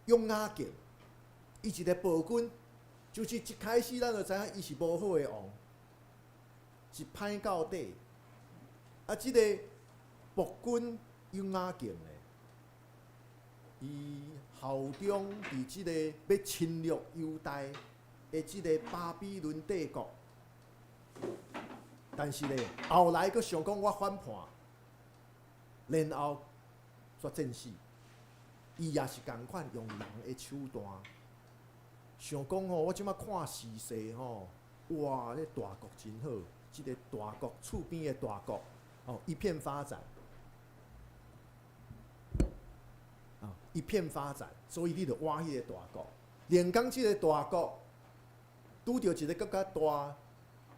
約雅敬，伊一个暴君，就是一開始咱就知影伊是無好的王，是歹到底。啊，這个暴君約雅敬呢，伊效忠佇這个欲侵略猶大的這个巴比倫帝國，但是咧，後來閣想講我反叛，然後煞戰死。伊也是仝款用人的手段，想講吼，我這馬看時勢吼，哇，這大國真好，這个大國厝邊的大國，哦，一片發展，啊，一片發展，所以你著倚彼个大國。連講這个大國拄著一个閣較大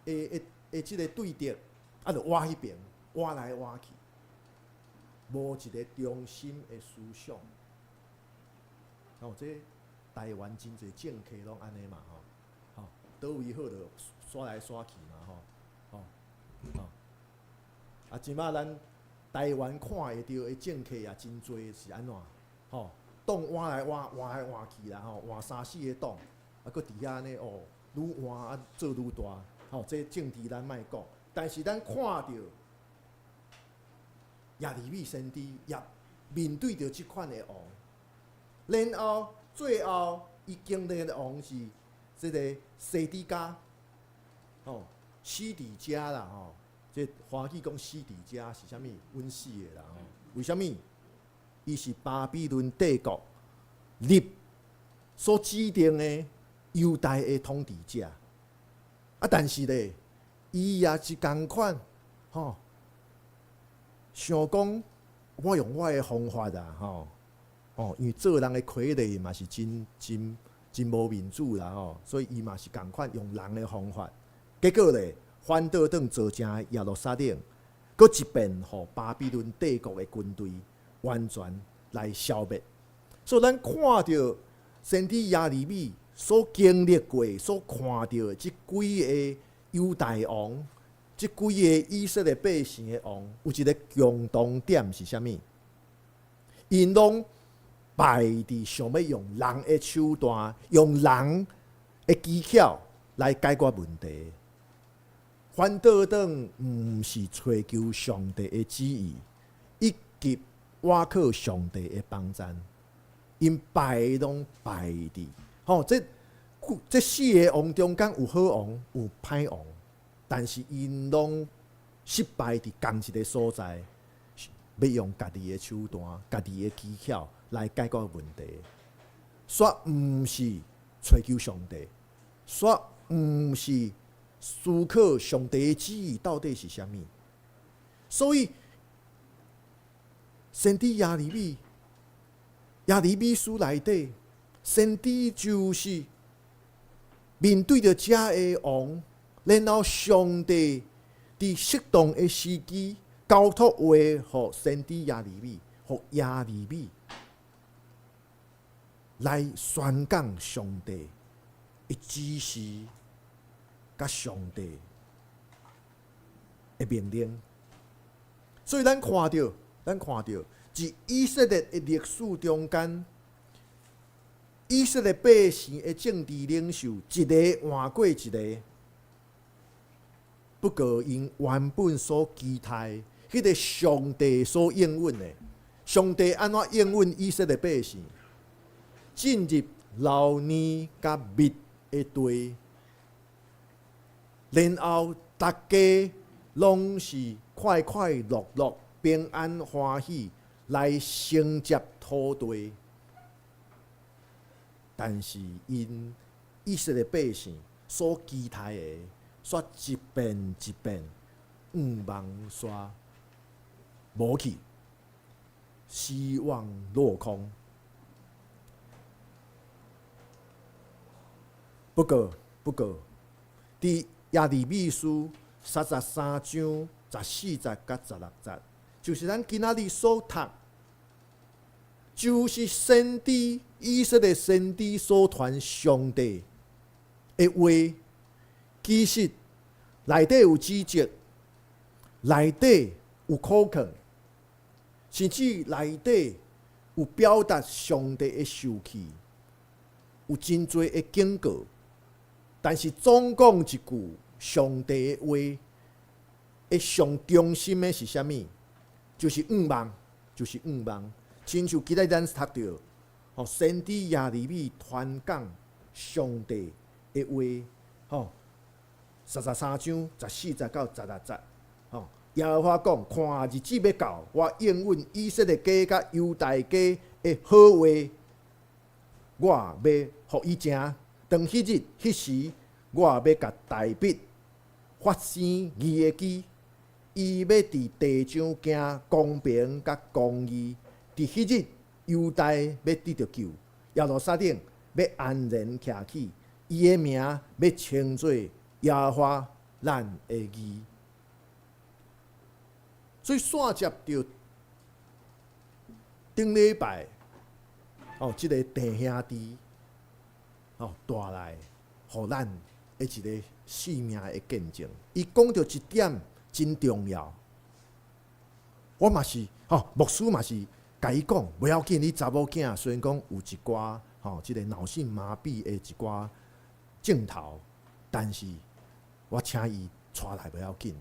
的這个對敵，啊，著倚彼爿，倚來倚去，無一个中心的思想。哦，這台灣真濟政客攏按呢嘛吼，吼，佗位好就徙來徙去嘛吼，吼，吼。啊，這馬咱台灣看會著的政客也真濟是按怎？吼，黨換來換，換來換去啦吼，換三四个黨，啊，閣佇遐按呢哦，愈換啊做愈大，吼，這政治咱莫講，但是咱看著耶利米先知也面對著這款的王。然後最後，伊經歷的王是這个西底家，吼，西底家啦吼。這華語講西底家是啥物？阮死的啦吼。為啥物？伊是巴比倫帝國立所指定的猶大的統治者。啊，但是咧，伊也是仝款，吼，想講我用我的方法啊，吼。哦，因為做人的傀儡嘛是真真真無面子啦吼，所以伊嘛是仝款用人的方法，結果咧反倒轉造成耶路撒冷，閣一遍予巴比倫帝國的軍隊完全來消滅。所以咱看著先知耶利米所經歷過、所看著的這幾个猶大王、這幾个以色列百姓的王，有一个共同點是啥物？𪜶攏敗佇想欲用人的手段、用人的技巧來解決問題，反倒轉毋是揣求上帝的旨意，以及倚靠上帝的幫贊，𪜶敗攏敗佇吼，這這四个王中間有好王，有歹王，但是𪜶攏失敗佇仝一个所在，欲用家己的手段、家己的技巧來解決問題，煞毋是揣求上帝，煞毋是思考上帝的旨意到底是啥物。所以，先知耶利米，耶利米書內底，先知就是面對著這个王，然後上帝佇適當的時機交託話予先知耶利米，予耶利米來宣講上帝的指示，佮上帝的命令。所以咱看著，咱看著，佇以色列的歷史中間，以色列百姓的政治領袖一个換過一个，不過𪜶原本所期待，彼个上帝所應允的，上帝按怎應允以色列百姓？進入流奶佮蜜的地，然後逐家攏是快快樂樂、平安歡喜來承接土地。但是𪜶以色列百姓所期待的，煞一遍一遍願望煞無去，希望落空。不過，不過，佇耶利米書33章14節佮16節，就是咱今仔日所讀，就是先知以色列先知所傳上帝的話，其實內底有指責，內底有苦勸，甚至內底有有表達上帝的受氣，有真濟的警告。但是總講一句，上帝的話，的上中心的是啥物？就是向望，就是向望。親像今日咱讀著，吼，先知耶利米傳講上帝的話，吼，33章14節到16節，吼，耶和華講：看日子欲到，我應允以色列家佮猶大家的好話，我欲予伊成。當彼日彼時，我欲共大衛發生義的基，伊欲佇地上行公平佮公義。佇彼日，猶大欲得著救，耶路撒冷欲安然徛起，伊的名欲稱做耶和華咱的義。所以紲接著頂禮拜，哦，這个弟兄弟，哦，帶來予咱的一个生命的見證。伊講著一點真重要，我嘛是，吼，牧師嘛是共伊講，無要緊，你查某囝雖然講有一寡吼，這个腦性麻痹的一寡症頭，但是我請伊帶來無要緊，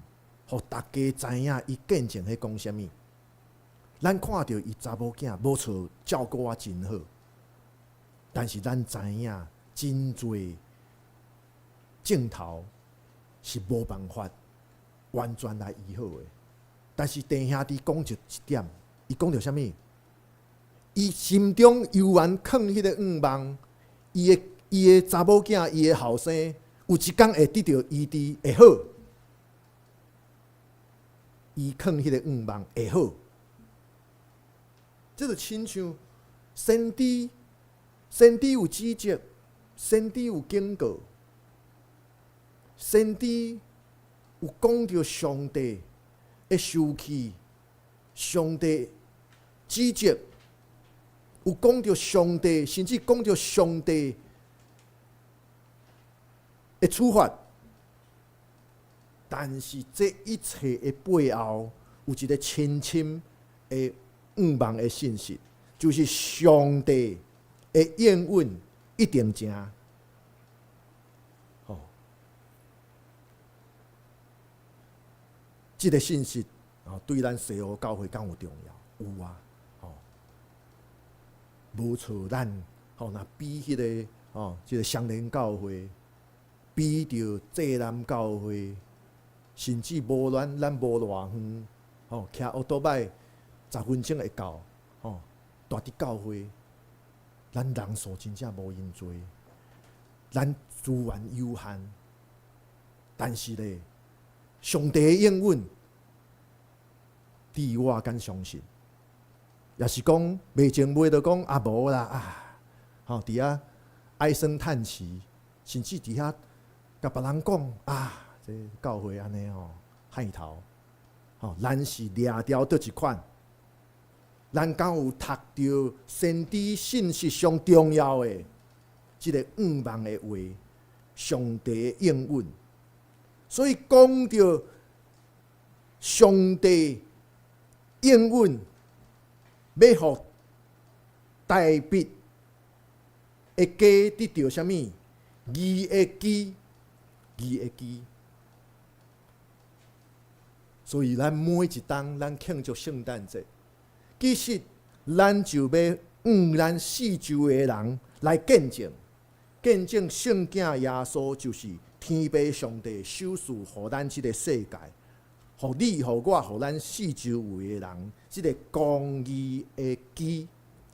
予大家知影伊見證彼講啥物。咱看著伊查某囝無錯，照顧我真好，但是咱知影真濟症頭是無辦法完全來醫好的。但是弟兄弟講著一點，伊講著啥物？伊心中猶原囥彼个向望，伊的查某囝，伊的後生，有一工會得著醫治會好。伊囥彼个向望會好。這就親像先知，先知有指責，先知有警告，先知有講著上帝的受氣，上帝指責，有講著上帝，甚至講著上帝的處罰。但是這一切的背後，有一个深深的向望的信息，就是上帝的應允一定成。吼，這个信息哦，對咱西湖教會敢有重要？有啊，吼，無錯，咱吼若比彼个吼，這个雙連教會，比著濟南教會，甚至無咱咱無偌遠，吼，騎烏托擺10分鐘會到，吼，蹛佇教會，咱人數真正無𪜶濟，咱資源有限，但是咧，上帝的應允，你我敢相信？抑是講袂前袂就講啊無啦啊，吼佇遐唉聲嘆氣，甚至佇遐共別人講啊，這教會按呢吼害頭，吼，咱是掠牢佗一款？咱敢有讀著先知信息上重要的這个向望的話，上帝的應允。所以講著上帝應允，欲予大衛的家得著啥物？義的基，義的基。所以咱每一冬，咱慶祝聖誕節，其實咱就欲向咱四周的人來見證，見證聖囝耶穌就是天父上帝賞賜予咱這个世界，予你、予我、予咱四周圍的人，這个公義的基，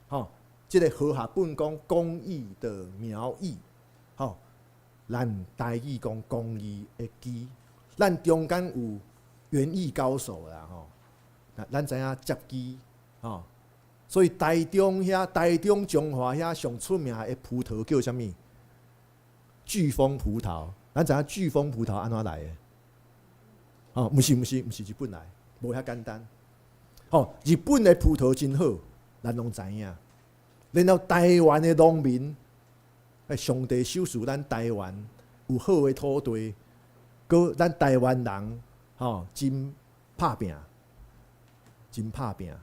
吼，這个和合本講公義的苗裔，吼，咱台語講公義的基，咱中間有園藝高手啦，吼，咱知影接枝，吼，所以台中遐、台中彰化遐上出名的葡萄叫啥物？巨峰葡萄。咱知影巨峰葡萄按怎來的？哦，毋是毋是毋是日本來，無遐簡單。吼，日本的葡萄真好，咱攏知影。然後台灣的農民，上帝賞賜咱台灣有好的土地，閣咱台灣人吼真拍拚，真拍拚。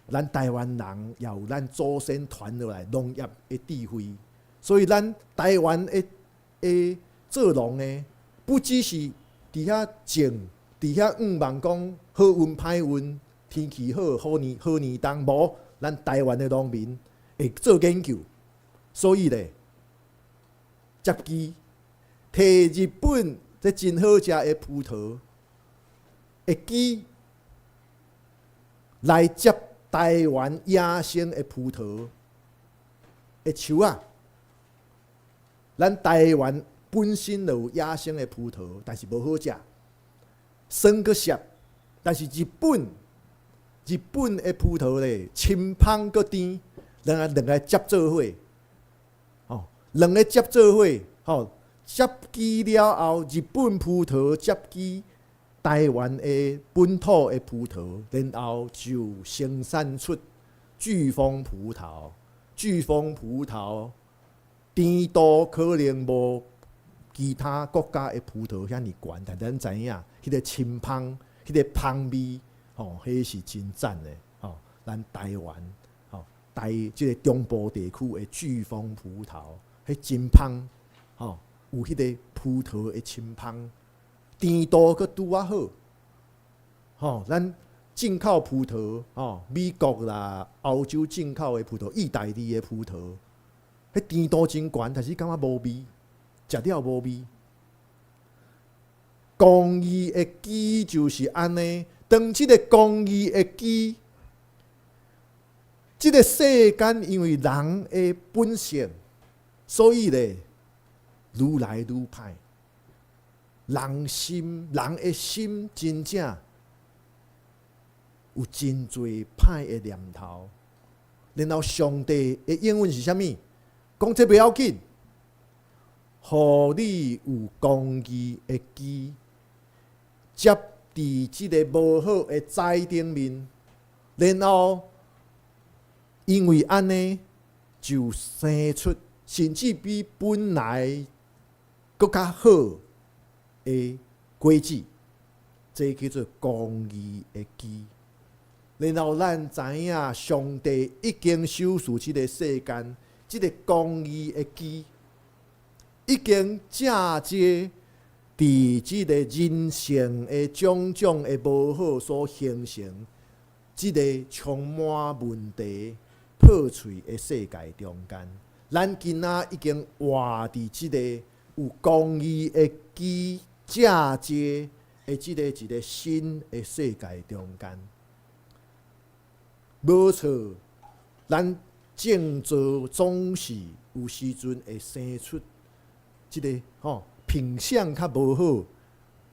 咱台灣人也有咱祖先傳落來農業的智慧，所以咱台灣的做農的，不只是佇遐種，佇遐向望講好運歹運，天氣好，好年好年冬，無，咱台灣的農民會做研究，所以咧，接機提日本這真好食的葡萄，的枝來接台灣野生的葡萄的樹仔。咱台灣本身就有野生的葡萄，但是無好食，酸閣澀。但是日本的葡萄咧，清芳閣甜，兩個接做伙，吼，兩個接做伙，吼，接枝了後，日本葡萄接枝台灣的本土的葡萄，然後就生產出巨峰葡萄。巨峰葡萄甜度可能無其他國家的葡萄遐爾懸，但咱知影，彼個清芳、彼個芳味，吼，彼是真讚的，吼。咱台灣，吼，台這个中部地區的巨峰葡萄，彼真芳，吼，有彼個葡萄的清芳，甜度閣拄仔好，吼，咱進口葡萄，吼，美國啦、歐洲進口的葡萄、意大利的葡萄，彼甜度真懸，但是感覺無味，食了無味。公義的枝就是按呢，當這個公義的枝，這个世間因為人的本性，所以咧，愈來愈歹。人的心真正有真濟歹的念頭。然後上帝的應允是啥物？講這袂要緊，予你有公義的枝，接佇這个無好的栽頂面，然後因為按呢，就生出甚至比本來閣較好的果子，這叫做公義的枝。然後咱知影，上帝已經賞賜這个世間，這个公義的枝，已經正接佇這个人性的種種的無好所形成，這个充滿問題、破碎的世界中間，咱今仔已經活佇這个有公義的枝正接的這个一个新的世界中間。無錯，咱種造總是有時陣會生出這个吼品相較無好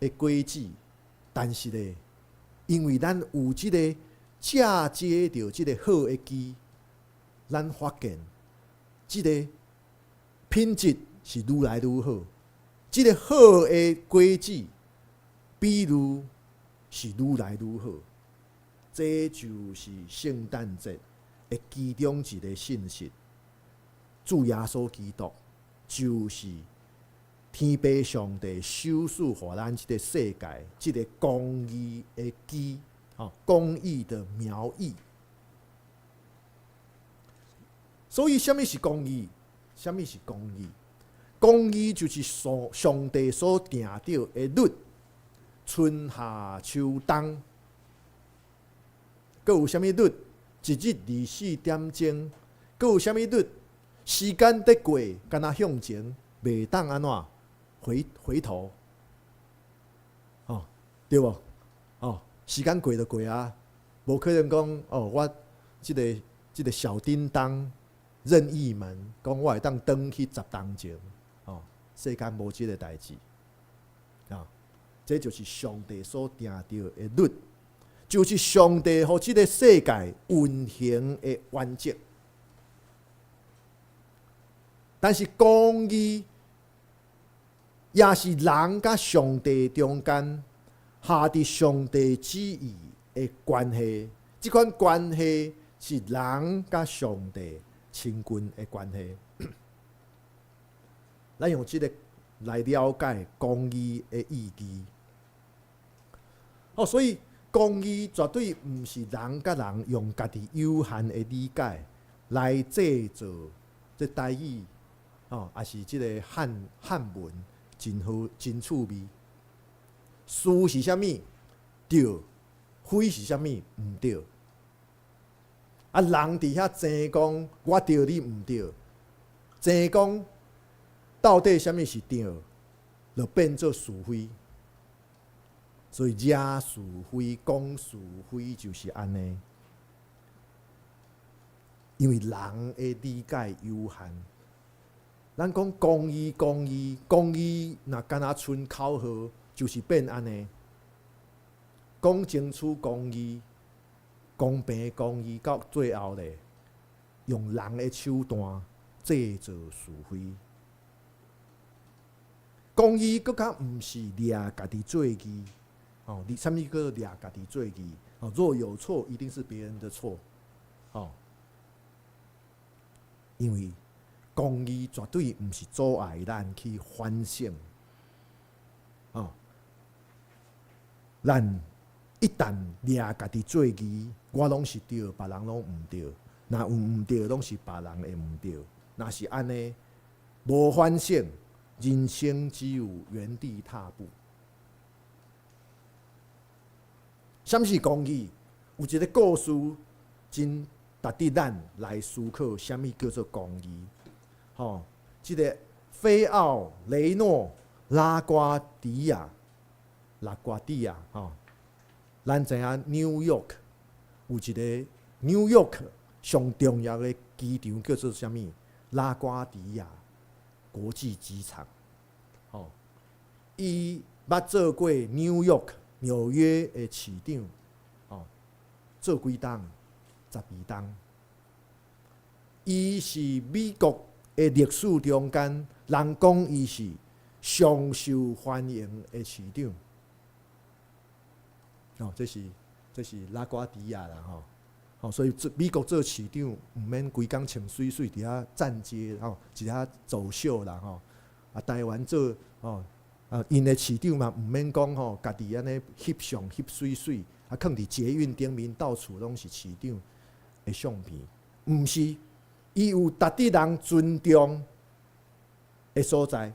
的果子，但是咧，因為咱有這个正接著這个好的枝，咱發現這个品質是愈來愈好，這个好的果子比率是愈來愈好。這就是聖誕節的其中一个信息。主耶穌基督就是天父上帝賞賜予咱這个世界，這个公義的枝，吼，公義的苗裔。所以，啥物是公義？啥物是公義？公義就是上帝所定著的律，春夏秋冬。閣有啥物律？一日24點鐘。閣有啥物律？時間佇過，敢若向前，袂當按怎回頭？哦，對無？哦，時間過就過啊，無可能講哦，我這個小叮當任意門，講我會當轉去10冬前，哦，世間無這个代誌，啊，這就是上帝所定著的律，就是上帝予這个世界運行的原則。但是公義也是人佮上帝中間下佇上帝旨意的關係，這款關係是人佮上帝親近的關係。咱用這个來了解公義的意義。哦，所以公義絕對毋是人佮人用家己有限的理解來製造這台語，吼，抑是這个漢文真好真趣味。是是啥物對，非是啥物毋對。啊，人佇遐爭講我對你毋對，爭講到底啥物是對，就變做是非。所以惹是非、講是非就是按呢。因為人的理解有限，咱講公義、公義、公義，若敢若賰口號，就是變按呢。講爭取公義、公平、公義，到最後咧，用人的手段製造是非。公義閣較毋是掠家己做義，哦，你啥物叫做掠家己做義？哦，若有錯，一定是別人的錯，哦。因為公義絕對毋是阻礙咱去反省，哦。咱一旦掠家己做義，我攏是對，別人攏毋對。若有毋對，攏是別人的毋對。若是按呢，無反省，人生只有原地踏步。啥物是公義？有一个故事真值得咱來思考，啥物叫做公義？吼，這个菲奧雷諾拉瓜迪亞，拉瓜迪亞，吼，咱知影紐約有一个紐約上重要的機場叫做啥物？拉瓜迪亞國際機場。吼，伊捌做過紐約紐約的市長，吼，做幾冬？12冬。伊是美國的歷史中間，人講伊是上受歡迎的市長。哦，這是拉瓜迪亞啦，吼，吼，所以做美國做市長，毋免規工穿媠媠佇遐站街，吼，佇遐走秀啦，吼。啊，台灣做，吼，啊，𪜶的市長嘛，毋免講吼，家己按呢翕相翕媠媠，啊，囥佇捷運頂面，到處攏是市長的相片，毋是，伊有值得人尊重的所在。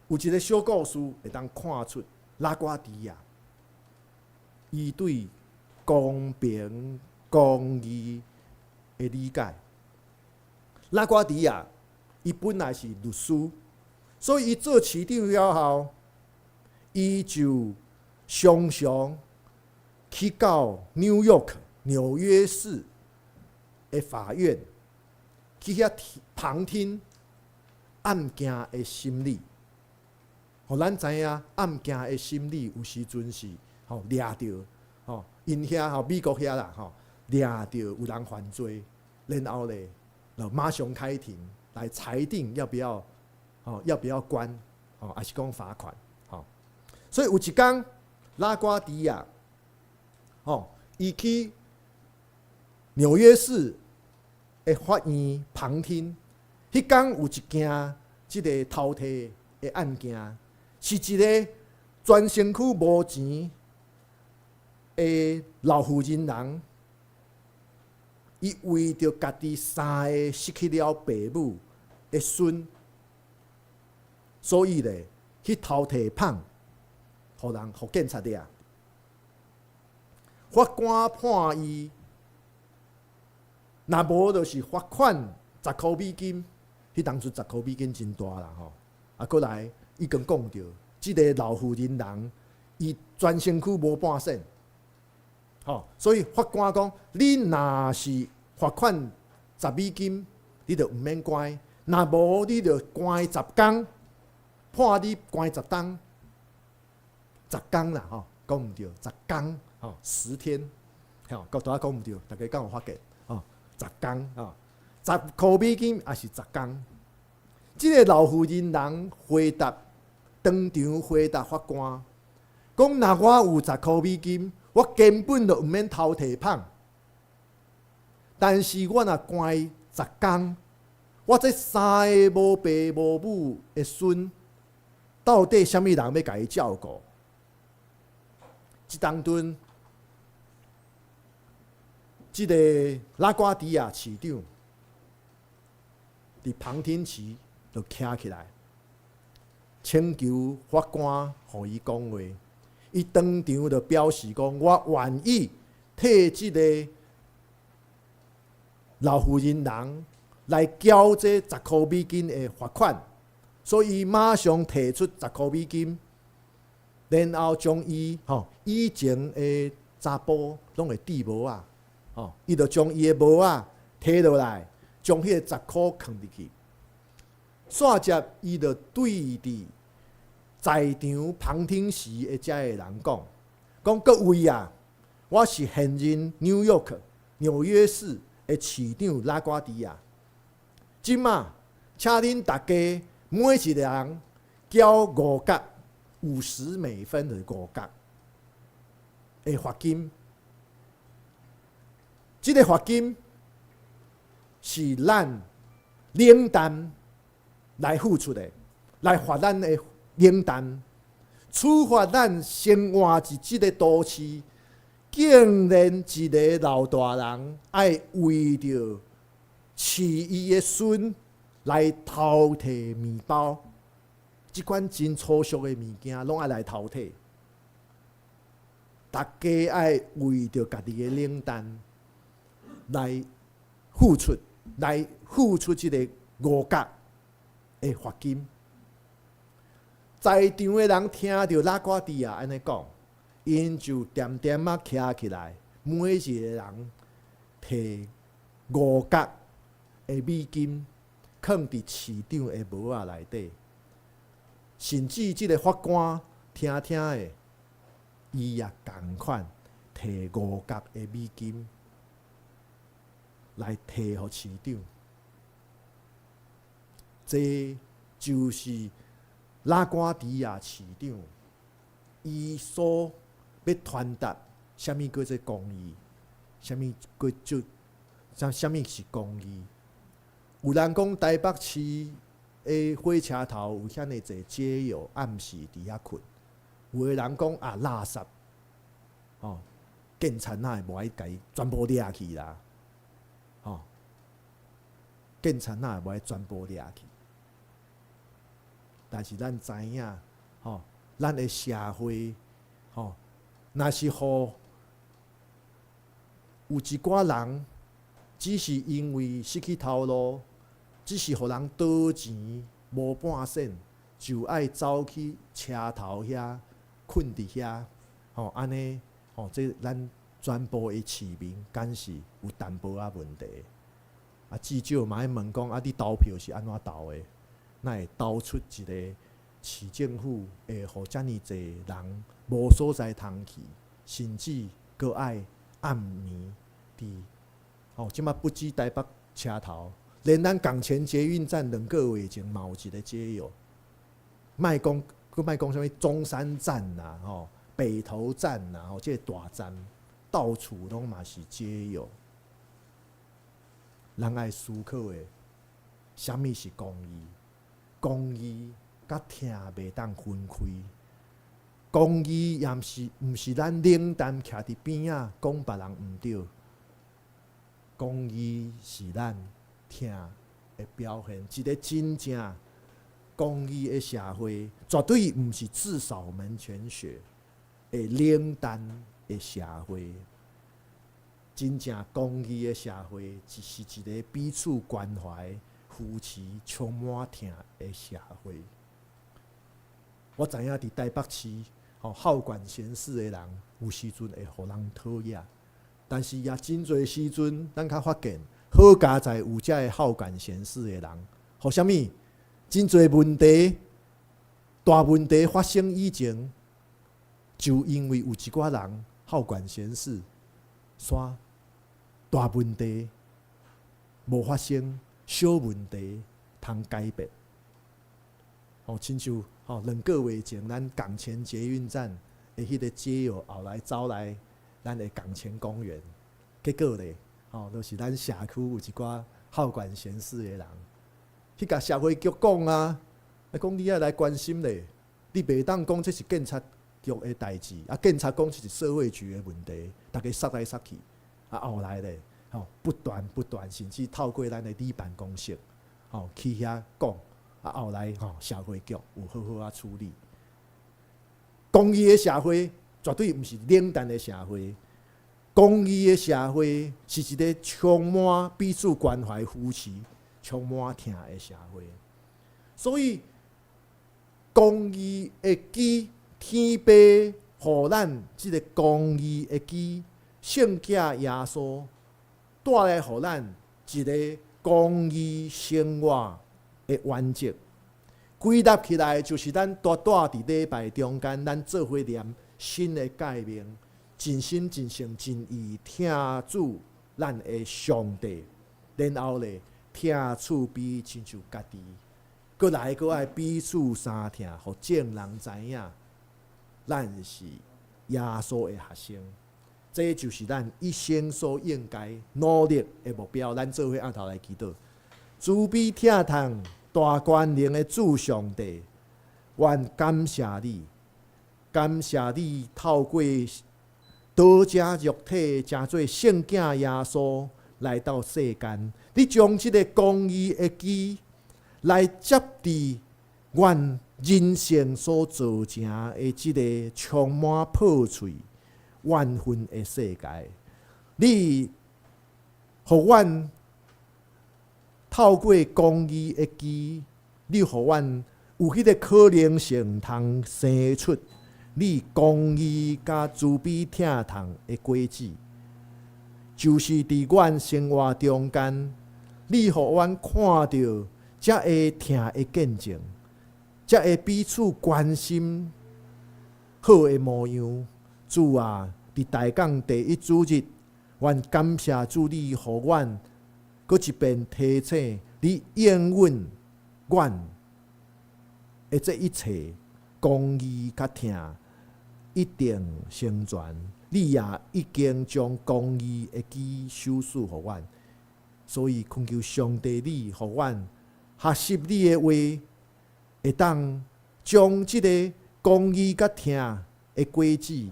有一个小故事會當看出拉瓜迪亞，伊對公平公義的理解。拉瓜迪亞伊本來是律師，所以伊做市長了後，伊就常常去到紐約紐約市的法院去遐旁聽案件的審理。予咱知影案件的審理有時陣是吼掠著吼，𪜶遐吼美國遐啦吼掠著有人犯罪，然後咧就馬上開庭來裁定要不要吼要不要關吼，抑是講罰款吼。所以有一工拉瓜迪亞吼，伊去紐約市的法院旁聽，彼工有一件這个偷提的案件，是一个全身軀無錢的老婦人人，伊為著家己三个失去了爸母的孫，所以咧去偷提麭，予人予警察掠。法官判伊，若無就是罰款十箍美金，彼當陣十箍美金真大啦吼。啊，閣來已經講著，這个老婦人人，伊全身軀無半仙，吼，所以法官講，你若是罰款十美金，你就毋免關；若無，你就關十工，判你關十冬，十工啦吼，講毋對，十工吼，10天，吼，閣拄仔講毋對，大家敢有發覺？吼，十工吼，十箍美金抑是十工？這个老婦人人回答，當場回答法官，講若我有十箍美金，我根本就毋免偷提麭。但是我若關十工，我這三个無爸無母的孫，到底啥物人欲共伊照顧？這當陣，這个拉瓜迪亞市長佇旁聽席就徛起來，請求法官予伊講話。伊當場就表示講：我願意替這个老婦人人來繳這十箍美金的罰款，所以馬上提出十箍美金，然後將伊吼以前的查埔攏會戴帽仔，吼，伊就將伊的帽仔提落來，將彼个十箍囥入去。煞接伊就對佇在場旁聽席的遮个人講，講各位啊，我是現任 New York 紐約市的市長拉瓜迪亞。這馬，請恁大家每一个人繳五角50美分的五角的罰金。這个罰金是咱冷淡來付出的，來罰咱的冷淡，處罰咱生活佇這个都市，竟然一个老大人愛為著飼伊的孫來偷提麵包，這款真粗俗的物件，攏愛來偷提。大家愛為著家己的冷淡來付出，來付出這个五角的罰金。在場的人聽著拉瓜迪亞按呢講，𪜶就恬恬仔徛起來，每一个人提五角的美金，囥佇市長的帽仔內底。甚至這个法官聽聽的，伊也仝款提五角的美金來提予市長。這就是拉瓜迪亞市長，伊所欲傳達啥物叫做公義，啥物叫做啥啥物是公義？有人講台北市的火車頭有遐爾濟街友暗時佇遐睏，有的人講啊垃圾，吼，警察哪會無愛共伊全部掠去啦？吼，警察哪會無愛全部掠去？但是咱知影，吼，咱的社會，吼，若是予有一寡人，只是因為失去頭路，只是予人倒錢無半仙，就愛走去車頭遐睏佇遐，吼，按呢，吼，這咱全部的市民敢是有淡薄仔問題？啊，至少嘛愛問講，啊，你投票是按怎投的？哪會投出一個市政府會予遮爾濟人無所在通去，甚至閣愛暗暝佇吼，這馬不止台北車頭，連咱港前捷運站2個月前嘛有一個街友，莫講，閣莫講啥物中山站啦，吼，北投站啦，吼，這个大站到處攏嘛是街友。人愛思考的，啥物是公義？公義佮疼袂當分開。公義也毋是毋是咱冷淡徛佇邊仔講別人毋對。公義是咱疼的表現，一个真正公義的社會，絕對毋是自掃門前雪的冷淡的社會。真正公義的社會，就是一个彼此關懷、扶持、充滿疼的社會。我知影佇台北市，吼，好管閒事的人，有時陣會予人討厭，但是也真濟時陣，咱較發現，好佳哉有遮个好管閒事的人，予啥物？真濟問題，大問題發生以前，就因為有一寡人好管閒事，煞大問題無發生，小問題通解決。吼，親像吼2個月前，咱港前捷運站的彼个街友後來走來咱的港前公園，結果咧，吼，就是咱社區有一寡好管閒事的人，去共社會局講啊，講你愛來關心咧，你袂當講這是警察局的代誌，啊，警察講這是社會局的問題，逐家殺來殺去，啊，後來咧，吼，不斷不斷，甚至透過咱的里辦公室，吼，去遐講，啊，後來吼，社會局有好好仔處理。公義的社會絕對毋是冷淡的社會，公義的社會是一个充滿彼此關懷、扶持、充滿疼的社會。所以，公義的基，天父予咱這个公義的基，聖子耶穌帶來予咱一个公義生活的原則。歸納起來，就是咱蹛蹛佇禮拜中間，咱做伙念新的誡命，盡心盡性盡意疼主咱的上帝，然後咧疼厝邊親像家己，閣來閣愛彼此相疼，予眾人知影，咱是耶穌的學生。這就是咱一生所應該努力的目標。咱做伙徛頭來祈禱，慈悲疼痛大權能的主上帝，阮感謝你，感謝你透過道成肉體，成做聖子耶穌來到世間，你將這个公義的基來接佇阮人生所造成的這个充滿破碎、怨恨的世界。你予阮透過公義的基，你予阮有彼个可能性，通生出你公義佮慈悲疼痛的果子，就是佇阮生活中間，你予阮看著遮會疼的見證，遮會彼此關心好的模樣。主啊，佇大港第一主日，阮感謝主你予阮閣一遍提醒你應允阮的這一切公義佮疼一定成全。你也已經將公義的基賞賜予阮，所以懇求上帝你予阮學習你的話，會當將這个公義佮疼的果子，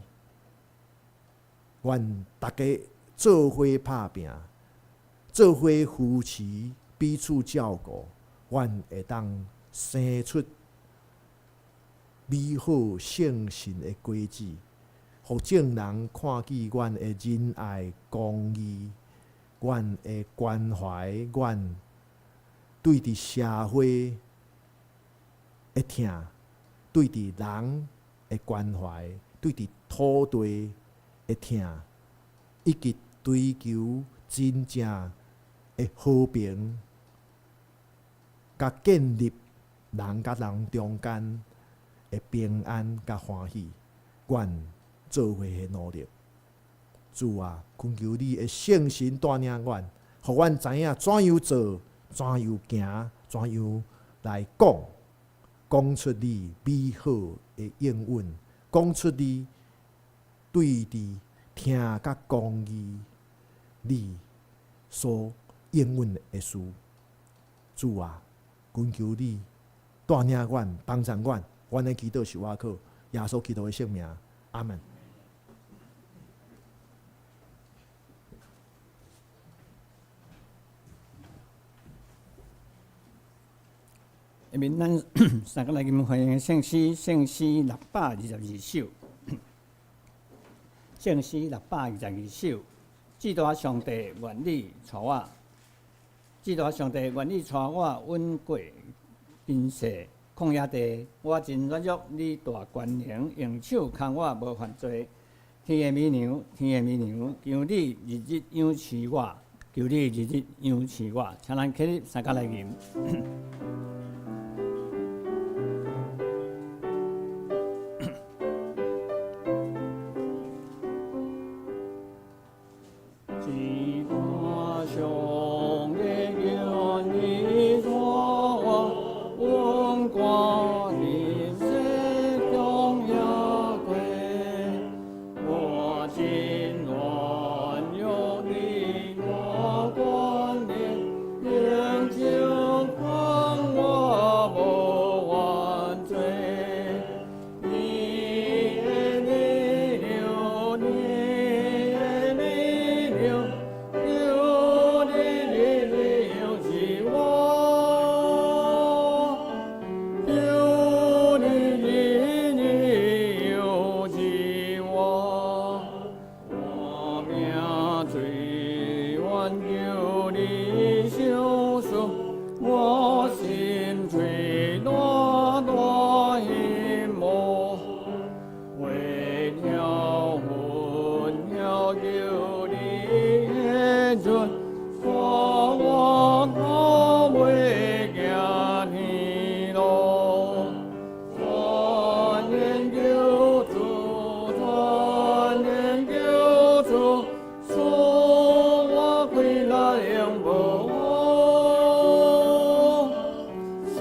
阮逐家做伙拍拚，做伙扶持，彼此照顧，阮會當生出美好聖神的果子，予眾人看見阮的仁愛、公義，阮的關懷，阮對佇社會的疼，對佇人的關懷，對佇土地的疼，以及追求真正的和平，佮建立人佮人中間的平安佮歡喜，阮做伙的努力。主啊，懇求你的聖神帶領阮，予阮知影怎樣做，怎樣行，怎樣來講，講出你美好的應允，講出你對佇疼佮公義，你所應允的事。主啊，懇求你帶領阮，幫助阮，阮的祈禱是倚靠耶穌基督的聖名，阿門。下面咱三个來吟歡迎聖詩，聖詩622首。聖詩622首，至大上帝，願你帶我；至大上帝，願你帶我穩過貧世曠野地。我真軟弱，你大權能，用手牽我無犯罪。天的美娘，天的美娘，求你日日仰視我，求你日日仰視我。請咱起立，三甲來吟。至大上帝，願你帶我穩過貧世曠野地。我真軟弱，你大權能，用手牽我我心最大大希望，為了分了求你的准，帶我到尾行天路。全然救主，全然救主，賜我快樂永無完，賜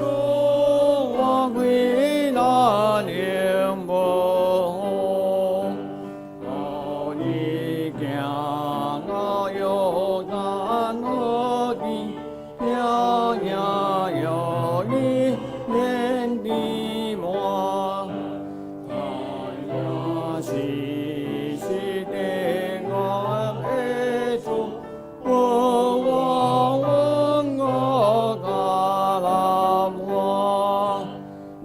我快樂永無完。帶你行到約旦河邊，聽聽有你連地滿。他也是是的我的主，予我穩過迦南岸。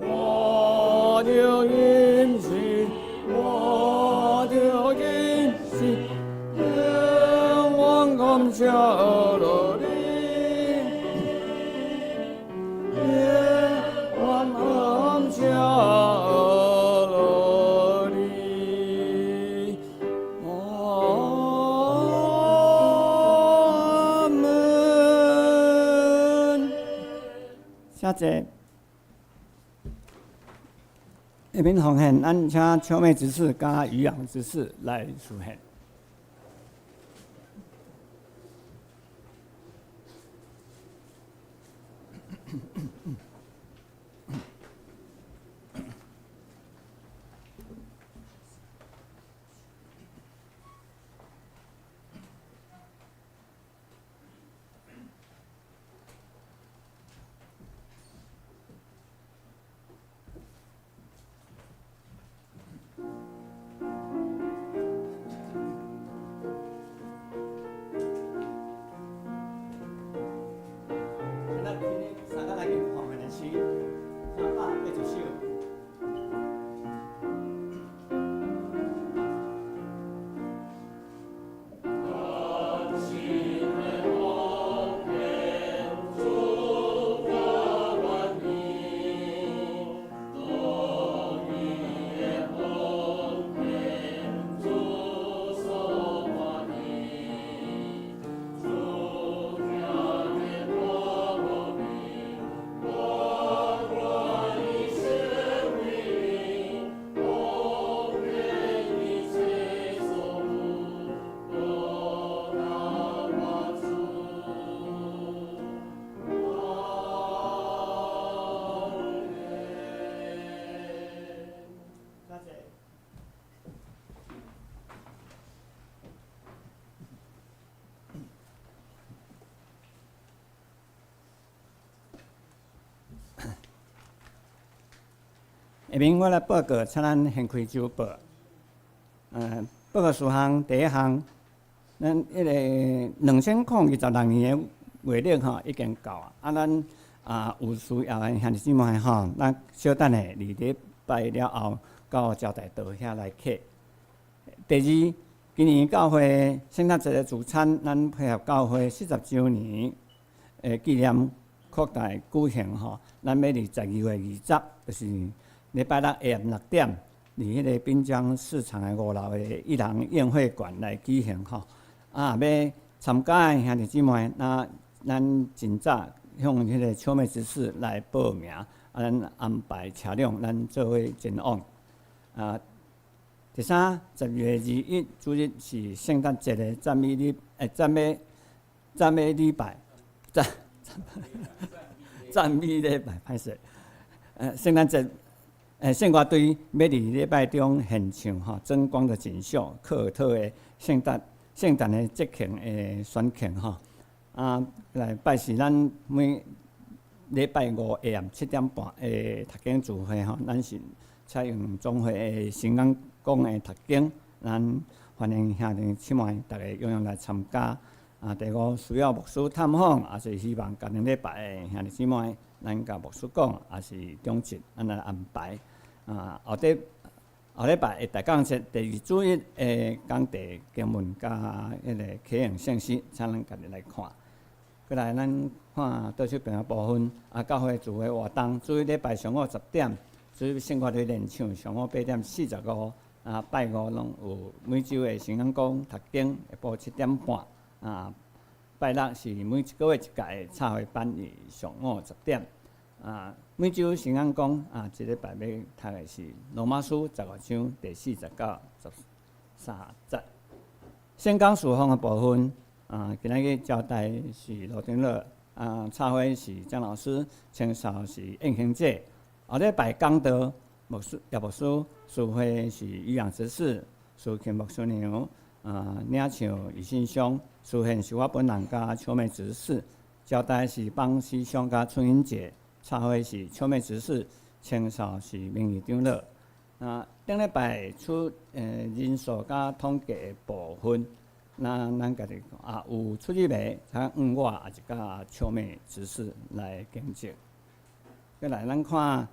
我的應許，我的應許，永遠感謝了你，永遠感謝了你。阿門。謝謝。下面奉獻，咱請秋妹執事佮漁養執事來奉獻。咱今日三个來奉獻的詩380首。下面我來報告，請咱掀開週報。報告事項第一項，咱彼个2026年的月曆吼已經到啊。啊，咱啊有需要的兄弟姊妹吼，咱小等下二禮拜了後，到招待桌遐來客。第二，今年教會聖誕節的聚餐，咱配合教會40週年的紀念擴大舉行吼，咱欲佇12月20，就是禮拜六下暗6點，佇彼个濱江市場的五樓的一人宴會館來舉行吼。啊，欲參加的兄弟姊妹，那咱盡早向彼个秋妹執事來報名，啊，咱安排車輛，咱做伙前往。啊，第三，12月21主日是聖誕節的讚美禮，讚美禮拜，讚美禮拜，歹勢。聖誕節。聖歌隊欲佇禮拜中獻唱吼，真光的錦繡，柯爾特的聖誕的節慶的選曲吼。啊，來拜四咱每禮拜五下暗7點半的讀經聚會吼，咱是採用總會的新眼光的讀經，咱歡迎兄弟姊妹逐家踴躍來參加。啊，第五需要牧師探訪，抑是希望共兩禮拜的兄弟姊妹，咱共牧師講，抑是長執，咱來安排。啊，後禮拜的大講節，第二主日的講題經文佮彼个啟應聖詩，請咱家己來看。過來，咱看倒數邊的部分，啊，教會聚會活動，主日禮拜上午10點，主日聖樂隊練唱上午8點45，啊，拜五攏有每週的聖講講讀經，下晡7點半，啊，拜六是每一個月一屆的插花班，是上午十點，啊，每週聖講講，啊，這禮拜欲讀的是羅馬書15章第40到13節。聖工事奉的部分，啊，今仔日交代是羅長樂，啊，插花是張老師，清掃是燕行姐。後禮拜講道牧師葉牧師，司會是余養執事，司琴牧師娘，啊，領唱余信松，司獻是我本人佮秋妹執事，交代是邦師兄佮春英姐，插花是秋妹執事，清掃是名譽長老。啊，頂禮拜出人數佮統計的部分，那咱家己啊有出入的，才我也是佮秋妹執事來經濟。過來，咱看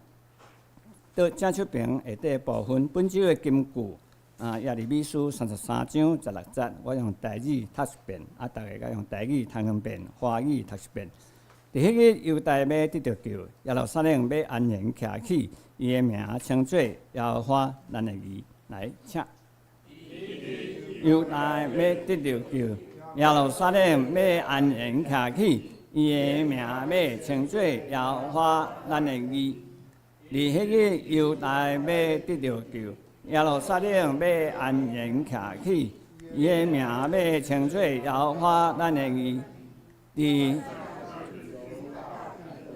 倒正手邊下底部分，本週的金句啊，耶利米書33章16節，我用台語讀一遍，啊，逐家共用台語讀兩遍，華語讀一遍。佇彼日猶大欲得著救，耶路撒冷欲安然徛起，伊的名稱做耶和華咱的義。來，請。猶大欲得著救，耶路撒冷欲安然徛起，伊的名欲稱做耶和華咱的義。佇彼日猶大欲得著救，耶路撒冷欲安然徛起，伊的名欲稱做耶和華咱的義。佇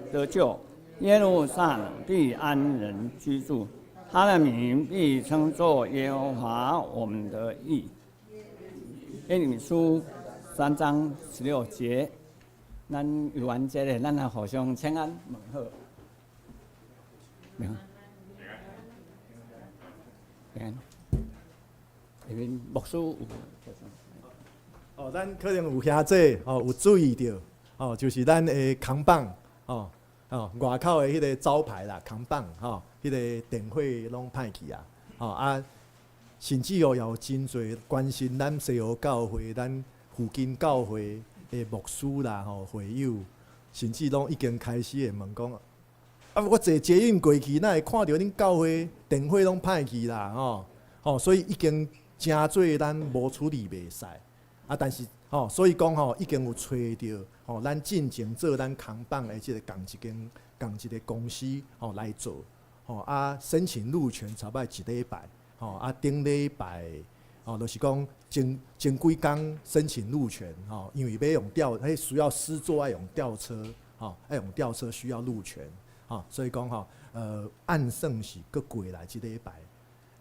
得救，耶路撒冷必安然居住，他的名必稱作耶和華我們的義。耶利米書3章16節，咱有完這个，咱來互相請安問好。平安。平安。下面牧師有。哦，咱可能有兄姊哦，有注意著哦，就是咱的扛棒哦。哦，外口的彼个招牌啦，扛棒吼，彼个電火攏歹去啊！吼啊，甚至哦，也有真濟關心咱西湖教會、咱附近教會的牧師啦、吼會友，甚至攏已經開始會問講：啊，我坐捷運過去，哪會看著恁教會電火攏歹去啦？吼吼，所以已經誠濟咱無處理袂使啊，但是吼，所以講吼，已經有揣著吼，咱進前做咱扛棒的這个仝一間仝一个公司吼來做吼啊，申請路權差不多一禮拜吼啊，頂禮拜吼，就是講前前幾工申請路權吼，因為欲用吊，彼需要施作愛用吊車吼，愛用吊車需要路權吼，所以講吼，按算是閣過來這禮拜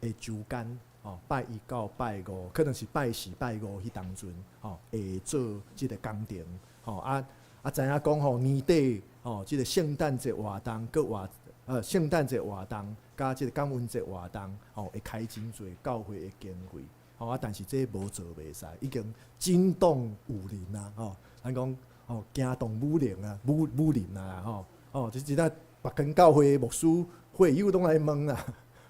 的週間。吼，拜一到拜五，可能是拜四、拜五彼當陣，吼，會做這个工程，吼啊啊，知影講吼年底吼，這个聖誕節活動，閣活聖誕節活動，佮這个感恩節活動，吼，會開真濟教會的經費，吼啊，但是這無做袂使，已經驚動武林啊，吼，咱講吼驚動武林啊，武林啊，吼，吼，這這別間教會牧師會友攏來問啊。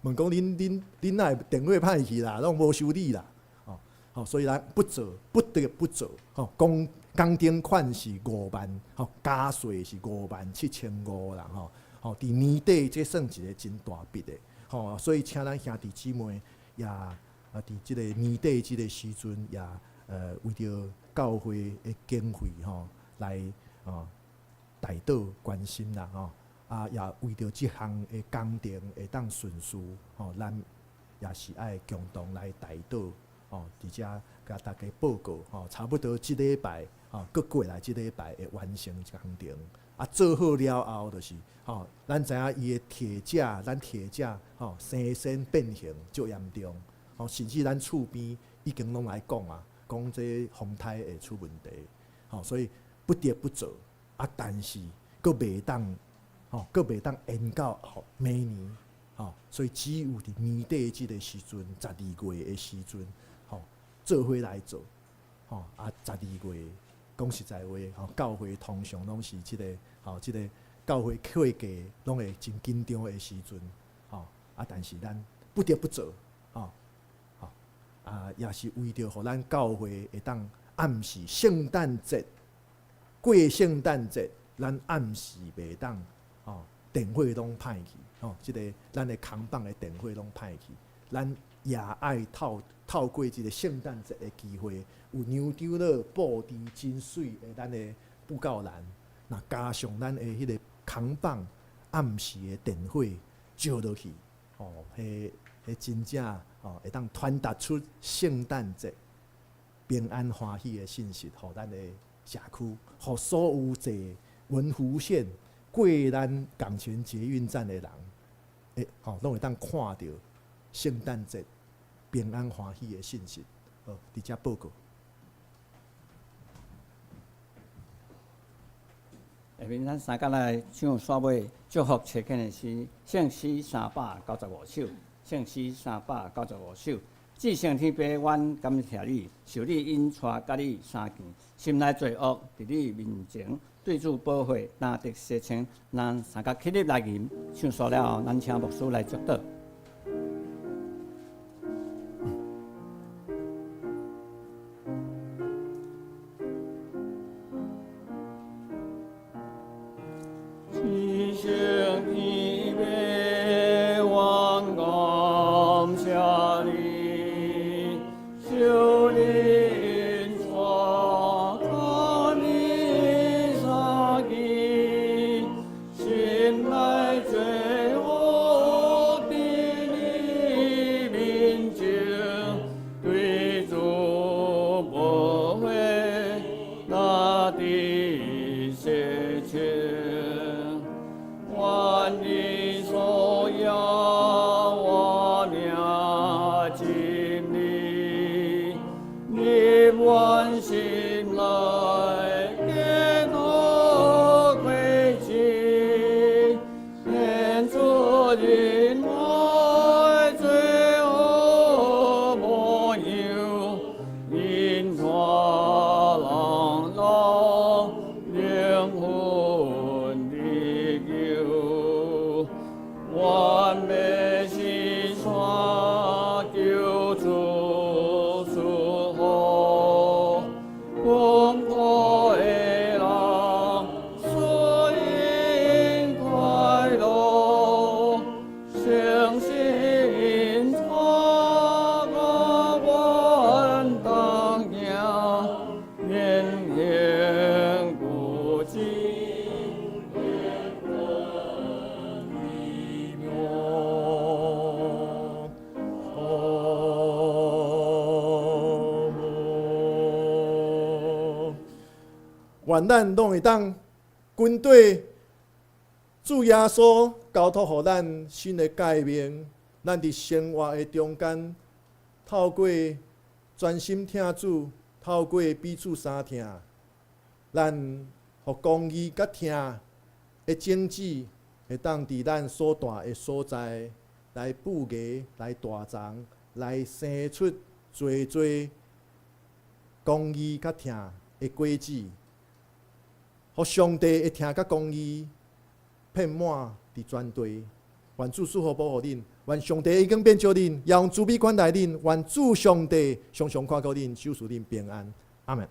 問講恁哪會電火歹去啦，攏無修理啦，吼吼，所以咱不做不得不做，吼，工工程款是5萬，吼，加稅是5萬7千5啦，吼，吼，佇年底這算一个真大筆的，吼，所以請咱兄弟姊妹也啊，佇這个年底這个時陣也為著教會的經費吼來哦代禱關心啦，吼。啊，也為著這項的工程會當順遂，吼，咱也是愛共同來代禱，吼，佇遮共大家報告，吼，差不多這禮拜，吼，閣過來這禮拜會完成工程。啊，做好了後，就是吼，咱知影伊的鐵架，咱鐵架，吼，生銹變形足嚴重，吼，甚至咱厝邊已經攏來講啊，講這風颱會出問題，吼，所以不得不做。啊，但是閣袂當。吼，閣袂當延到後明年，吼，所以只有佇年底這个時陣，十二月的時陣，吼，做伙來做，吼，啊，十二月講實在話，吼，教會通常攏是這个，吼，這个教會會計攏會真緊張的時陣，吼，啊，但是咱不得不做，吼，吼，啊，也是為著予咱教會會當按時聖誕節過聖誕節，咱暗時袂當吼，電火攏歹去吼，這个咱的扛棒的電火攏歹去，咱也愛透過這个聖誕節的機會，有娘長老布置真媠的咱的布告欄，若加上咱的彼个扛棒暗時的電火照落去，吼，彼真正吼會當傳達出聖誕節平安歡喜的信息，予咱的社區，予所有坐文湖線過咱港前捷運站的人，吼，攏會當看著聖誕節平安歡喜的信息。好，佇遮報告。下面咱三甲來唱煞尾祝福齊建的詩，聖詩395首，聖詩395首。至聖天父，阮感謝你，受你引帶，佮你相見，心內罪惡佇你面前，對主寶血擔得洗清，咱三甲起立來吟，唱煞了後，咱請牧師來祝禱。至聖天父，阮感謝你，受你引帶，佮你相見，心內罪惡佇你面前，對主寶血擔得洗清。願你所耶和名真理，入阮心內，潔土歸淨，顯出仁愛最好模樣，引帶人到靈魂得救。願欲西山求主賜福，困苦的人遂因快樂，相信帶阮同行，言行古今靈魂奇妙。阿門。願咱攏會當跟綴主耶穌交託予咱新的誡命，咱佇生活的中間，透過專心疼主，透過彼此相疼，咱予公義佮疼的種子，會當佇咱所住的所在來布芽、來大長、來生出濟濟公義佮疼的果子，予上帝的疼佮公義遍滿佇全地。願主賜福保護恁，願上帝的恩典照恁，也用慈悲款待恁。願主上帝常常看顧恁，守賜恁平安。阿門。